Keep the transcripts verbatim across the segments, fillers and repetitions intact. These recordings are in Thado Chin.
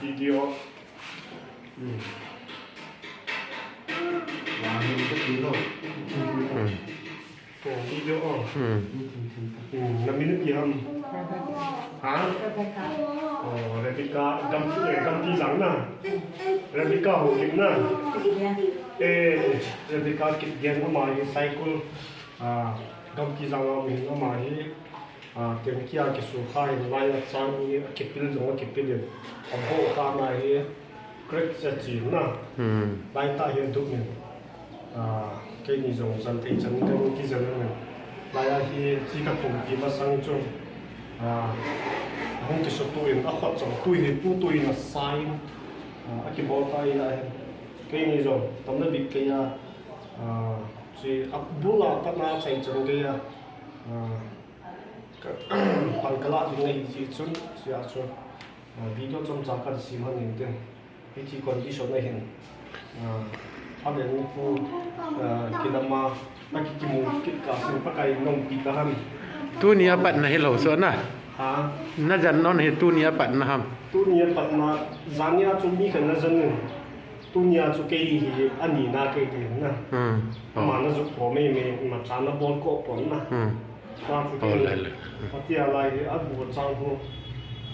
Video. Hmm. Hmm. Oh, video on. Hmm. Hmm, na min ipi ham? Ha? Oh, Rebecca, Gam, eh, Gamtijang na. Rebecca Haokip na. Eh, Rebecca Kipgen ama hi Saikul. Ah, Gamtijang a um ahin ama hi. Ah, tengkia kisukha hin lai a chang hi akipil jong akipil in. Abohkha na hi crack cha chin na. Hmm. Lai tah hi adum in. Ah, keini jong jan thei chan in kahin kijen in. Lai a hi chi kathumpi masang chu. Ah, ahung kisutu in akhut jong tui hi tu tui in asai in. Ah, akibol tai lai. Keini jong tamna bik kei a. Ah, chi abul a pat na chai chan kei a. Ah, Ka, pan kalah ding ahi jeh chun, sia chun, ah, video chomcha kahin sem hon in tin. Hiche condition ahin. Ah, pha le nu pu, ah, kilama, akikimu kit kah sin Pakai in naumpi tahen. Tuni a patna hilou chu na. Ha? Na jan nom hi tuni a patna ham? Tuni a patna, jan nia chu mi khat na jan in. Tuni a chu kei hi ani na kei ti na. Hmm. Ama na jut ko mei mei, imacha na bol ko pon na. Hmm. Tua chu kei, oh, lai lai. Atia lai hi abu chang hu.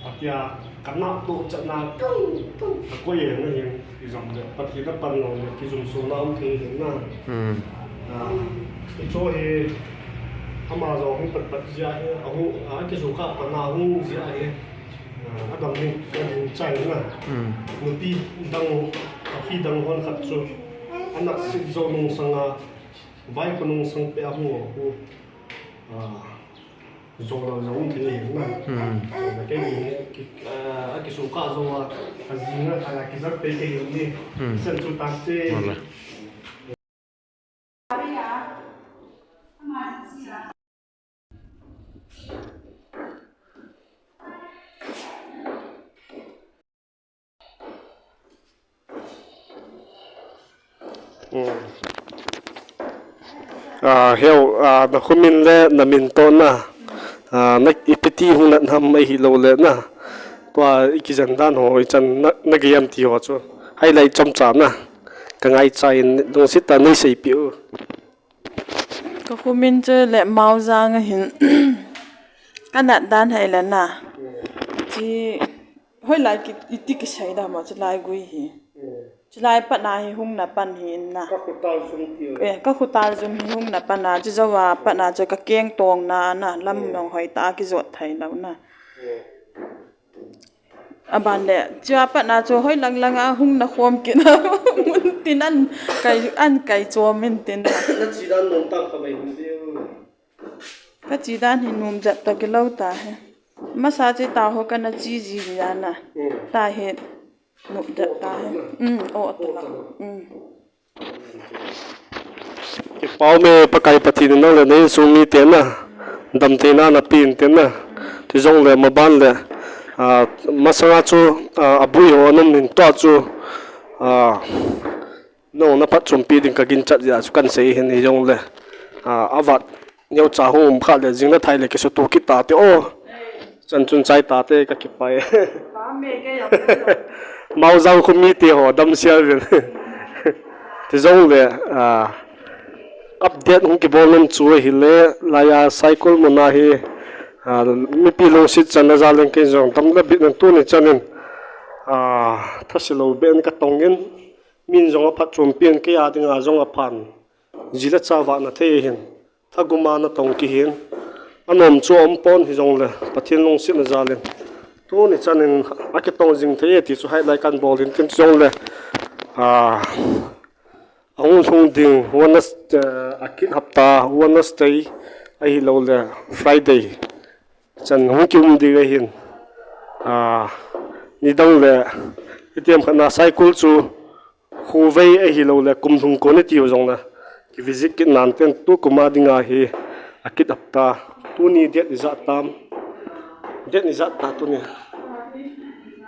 Atia kana to cha na. Akoi e na hin, ijong le. Pathen na pan lou le, kijumsona um thei hin na. Hmm. Ah, hicho hi, ama jong hung pat pat jeh hi, ahung, ah, kisukha pat na hung jeh hi. Ah, adam hi, adam chai na. Hmm. Nupi dang, nupi dang hon khat chu. Anaksit jou nung sanga, vaikho nung sang pe ahung u. Ah, jou lou jong thei na. Hmm. Na kei ni, ki, ah, akisukha jou a, ajing a, ala kijat pe kei ni. Hmm. Sen chu tak te. Wala. Hmm. Ah, heo, ah, na khomin le na min toh na. Ah, na ipi ti hung nat ham ahilou le na. Tua ikijen dan ho, ichan na, na gei am ti ho chu. Highlight chomcha na. Ka ngaicha in lungset tah in nei seipeh u. Ka khomin chu le Maojang ahin. Ka nat dan hi le na. Chi hoilai ki, iti kisei da ma chu lai gui hi. Chulai pat na hi hung na pan hi in na. Ka khotal jum ti. Eh, ka khotal jum hi hung na pan na, chujou a pat na chu ka keng tong na na, lam nong hoi tah a kijot thei lou na. Aban le, chua pat na chu hoi lang lang a hung na khom kit na. Mun tin an kai, an kai chom in tin na. Na chi dan nom tah kha mai hung diu. Ka chi dan hi nom jat tah kilou ta hi. Masa chi ta ho kana chi ji hi a na. Hmm. Ta hi. Nom jat ta hi. Hmm, oh, ta la. Hmm. Kipah um e Pakai Pathen in nang le na insung mite na. Damtheina na pe in tin na. Chujong le maban le. Ah, masanga chu, ah, abui ho anom in tua chu. Ah, Nang na phatchompi ding ka ginchat jeh a chu kan sei hin hijong le. Ah, avat neocha hung um kha le jing na thai le kisutu kit ta te o. Chan chun chai ta te ka kipah e. Maojang kho mite ho damsel uvin. Chujong le, ah, update hung kibol nom chu ahile, laiya Saikul mun a hi, ah, mipi lungset chan a jal in kei jong dam le bit nan tuni chan in, ah, thase lou beh in ka tong in, Min jong aphatchompi in kei a dinga jong aphan. Ji le cha vahna thei hin. Thagum a na tong kit hin. Anom chu aum pon hijong le. Pathen lungsetna jal in. Tuni chan in akitong jing thei e ti chu highlight kan bol in tin jong le. Ah, ahung lhung ding Wednesday, eh, akit hapta Wednesday ahilou le Friday. Chan hung kium ding ahin. Ah, nidang le, itiham khat na Saikul chu, khovei ahilou le, kum lhung kon iti u jong le, ki visit kit nan tin tukum a dinga hi, akit hapta, tuni date ijat tam, date ijat ta tuni.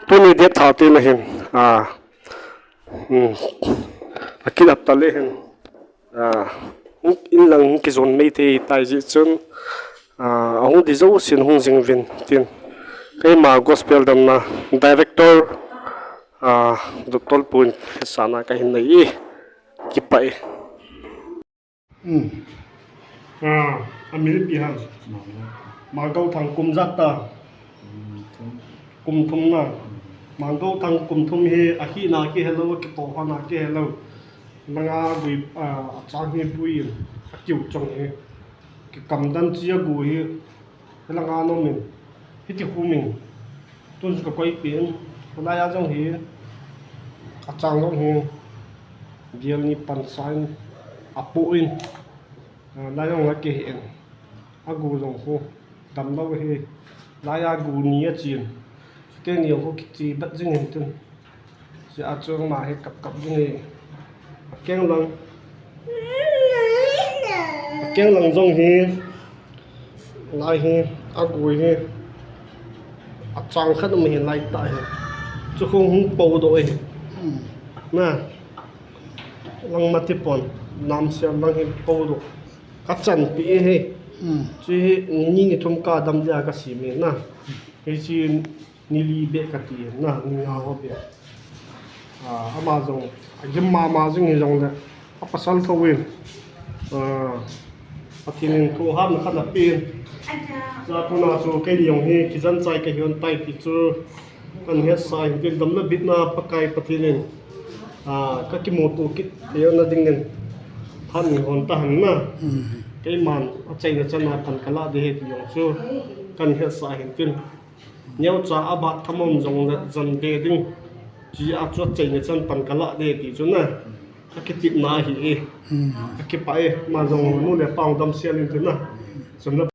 Tuni date thirteen ahin, ah, Hmm. Akit hapta le hin. Ah, in lang kijon mei thei tai jeh chun. Ah, ahung di jousen hung jing uvin tin. Keima gospel damna director, ah, Doctor Pun sana kahin nei e. Kipah e. Hmm. Ah, amil ipi ham? Mangkauthang kum ijat ta? Kum thum na. Mangkauthang kum thum hi ahina kihelou, kitoh hona kihelou. Langa gui, ah, achang hi pui, akiu chong hi. Kikam dan chi agu hi. Hilanga nom in, hiti khu min, tun chu kakoi pen, hilai a jong hi, achang jong hi, bial ni pansa in, apoh in, ah, lai jong akihe in, agu jong khu, damlou hi, lai a gu ni achin, chuteng ni jong khu kichi bat jing in tin. Sia chu ama hi kap kap ding e. Akeng lang. Akeng lang jong hi. Lai hi. Agu hi. Achang khat um hi lai ta hi. Chu khu hung po doh e. Hmm. Na. Lang mati pon. Namsiam lang hi po doh. Kachanpi e hi. Hmm. Chu hi ni ni ni thum kadam dia kasem e na. Hichi ni li beh kati na, ni nga ho beh. Ah, ama jong, agim mama jing hijongle, apasal thou in. Ah, Pathen in thohhatna khat apen. Chua tuna chu keini jong hi, kijen chai kahi un tai ti chu, kahin hetsah in tin damna bitna Pakai Pathen in. Ah, kakimuto kit theina dingin. Phat in hon tahen na. Hmm. Keiman, achaina chan a pan kalah ding ahi ti jong chu, kahin hetsah in tin. Neocha abat thamon jongle jan be ding. Chia chu achaina chan pan kalah ding ti chu na. Akitepna ahi e. Hmm. Akipah e, ama jong nu le pa damsel in tin na. Chun na